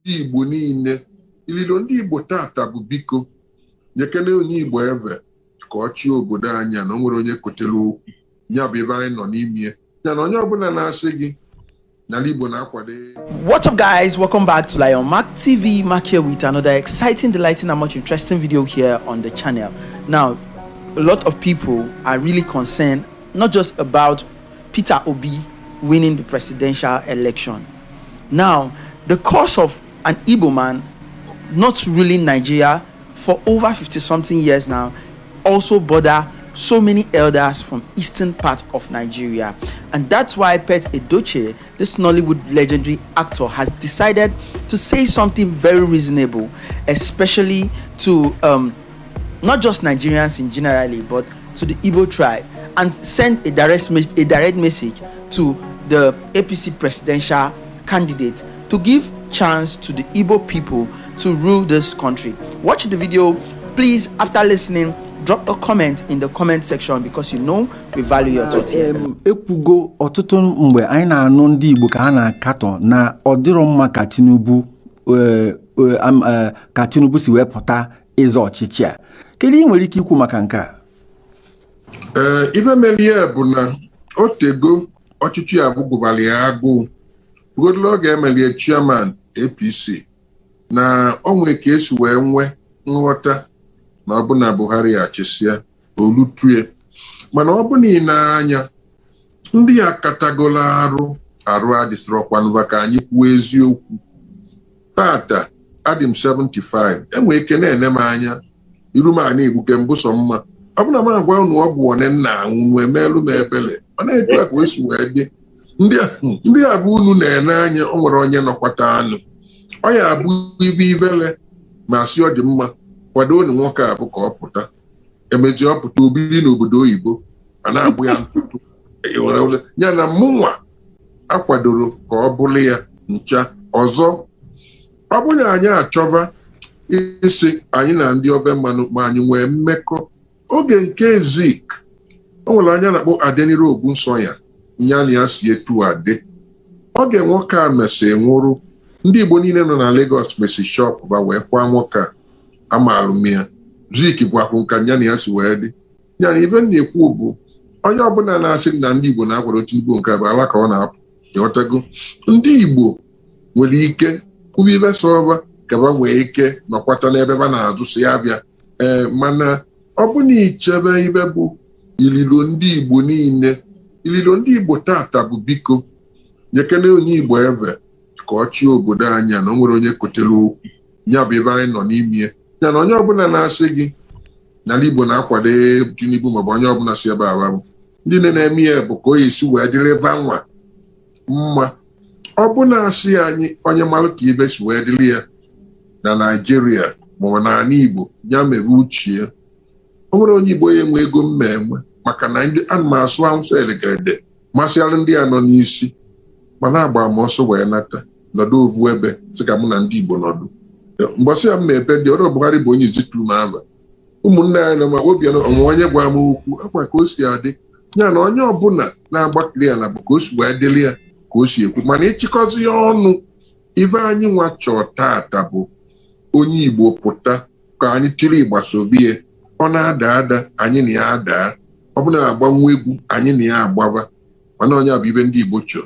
Igbo niile, ililo ndị Igbo tata bụ biko nyekene onye Igbo eve ka ọ chịa obodo anyị a na o nwere onye kotere okwu ya bụ ebe anyị nọ n'ime ya na onye ọbụla na-asị gị n'ala Igbo na-akwado. What's up, guys? Welcome back to Lion Mark TV. Mark here with another exciting, delighting, and much interesting video here on the channel. Now, a lot of people are really concerned not just about Peter Obi winning the presidential election. Now, the cause of an Igbo man not ruling Nigeria for over 50 something years now also bother so many elders from eastern part of Nigeria. And that's why Pete Edochie, this Nollywood legendary actor, has decided to say something very reasonable, especially to not just Nigerians in generally, but to the Igbo tribe, and send a direct message to the APC presidential candidate to give chance to the Igbo people to rule this country. Watch the video, please. After listening, drop a comment in the comment section because you know we value your thoughts here. Ekwugo ọtụtụ mgbe anyị na-anụ ndị Igbo ka ha na-akatọ na ọ dịrọ mma ka Tinubu ka Tinubu si wee pụta ịzọ ọchịchị a. Kedu ihe ị nwere ike ikwu maka nke a? Ee, ife mere ihe bụ na o tego ọchịchị ya bụgụbara ya agụụ bugodolo oge emelie chairman APC na o nwee ka esi wee nwee nghọta na ọ bụ na Buhari achịsịa olutue, mana ọ bụ na ị na-anya ndị a katagolo arụ arụ adịsịrọkwanụva. Ka anyị kwuo eziokwu, tata adị m 75, enwee ike na-ene m anya iru m a na-egbuke mbụsọ mma. Ọ bụ na m agwa unu ọgwụ one nna anwụ unu emeelu m ebele, mana etu a ka o si wee dị. Ndị a bụ unu na-ene anya, o nwere onye nọkwata anụ ọ ya abụ ive ivele ma sị ọ dị mma kwado unu nwoke a bụ ka ọ pụta emeji ọ pụta obiri n'obodo oyibo a na-agbụ ya ntụtụ ya na mụnwa akwadoro ka ọ bụrụ ya ncha ọzọ. Ọ bụrụ na anyị achọba isi anyị na ndị ofe mmanụ ma anyị nwee mmekọ oge nke Zik, o nwere anya na-akpọ Adeniro Ogunsanya ya na ya si etu adị. Oge nwoke a mesị nwụrụ, ndị Igbo niile nọ na Lagos mesi shop ba wee kwa nwoke a amaalụ m ya. Zik gwakwu nka ya na ya si wee dị ya na ife m na-ekwu bụ onye ọbụla na-asị na ndị Igbo na-akwado Tinubu, nke a bụ ala ka ọ na-apụ. Ịghọtago, ndị Igbo nwere ike kwuba ife sọva ka ba nwee ike nọkwata n'ebe ba na-azụ si ya bịa. Ee, mana ọ bụ na ichebe ibe bụ ililo ndị Igbo niile, ililo ndị Igbo tata bụ biko nyekene onye Igbo eve ka ọ chịa obodo anyị a na o nwere onye kotere okwu ya bụ ebe anyị nọ n'ime ya na onye ọbụla na-asị gị n'ala Igbo na-akwado Tinubu maọbụ onye ọbụla si ebe awa bụ ndị na-eme ya bụ ka o esi wee dịrị ebe nwa mma. Ọ bụ na-asị anyị onye marụ ka ibe si wee dịrị ya na Naịjirịa maọbụ n'ala Igbo ya mere uchie o nwere onye Igbo ya enwe ego mma enwe maka na ndị ana m asụ Awụsa elegerede masịalụ ndị a nọ n'isi mana agba m ọsọ wee nata nọdụ ovu ebe sị ka mụ na ndị Igbo nọdụ mbọsị ya mma ebe dị ọrụ. Buhari bụ onye izitu m aba ụmụnne anyị nọ ma obi onwe onye gwa m okwu akwa ka o si adị ya na onye ọbụla na-agbakiri ya na bụ ka o si wee dịrị ya ka o si ekwu, mana ịchịkọzi ya ọnụ, ife anyị nwa chọọ tata bụ onye Igbo pụta ka anyị tiri ịgba sovie. Ọ na-ada ada, anyị na ya adaa. Ọ bụla agbanwe egwu, anyị na ya agbava, mana onye a bụ ibe ndị Igbo chọọ.